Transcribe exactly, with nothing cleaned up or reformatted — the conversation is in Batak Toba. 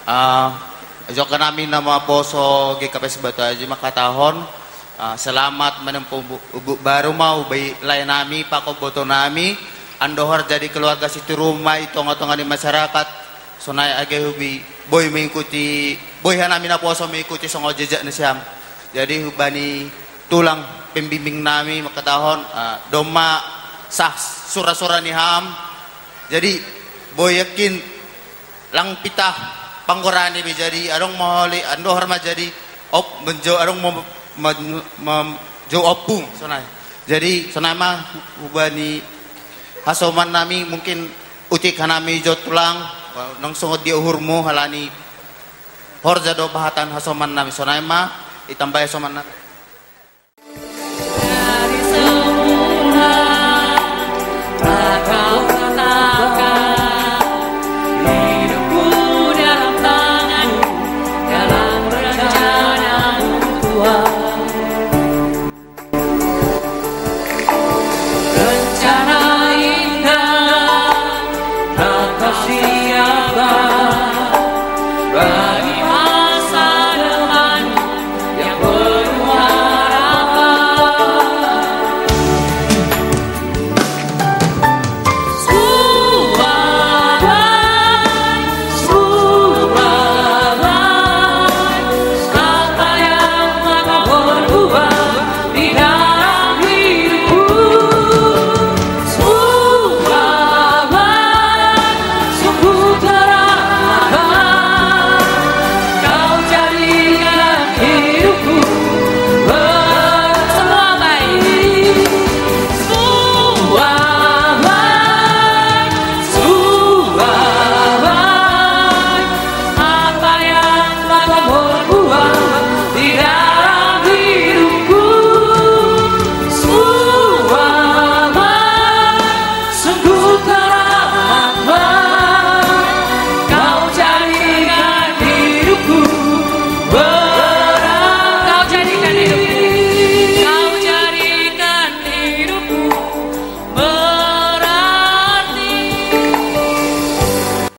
Ah, jokka nami na maposo G K P S Batu Aji mangkatahon, ah, selamat menempuh umbu-, umbu baru ma hubaen lae nami, pakon boto nami, andohar jadi keluarga sitiruon ma i tonga-tonga ni masyarakat, sonai age hubi-, boi mengikuti, boi hanami naposo mengikuti songon jejak ni siam. Jadi hubani tulang pembimbing nami mangkatahon, ah, domma sah sura-sura ni ham. Jadi, boi yakin lang pitah panggoarna be, jadi adong ma holi, andohar ma jadi op-, menjo-, adong ma, ma, ma, jo ompung, sonai. Jadi, sonai ma hu-, hubani hasoman nami, mungkin utik hanami jo tulang, nang songon dia uhurmu, halani horja do bahatan hasoman nami, sonai ma, ditambai hasoman nami.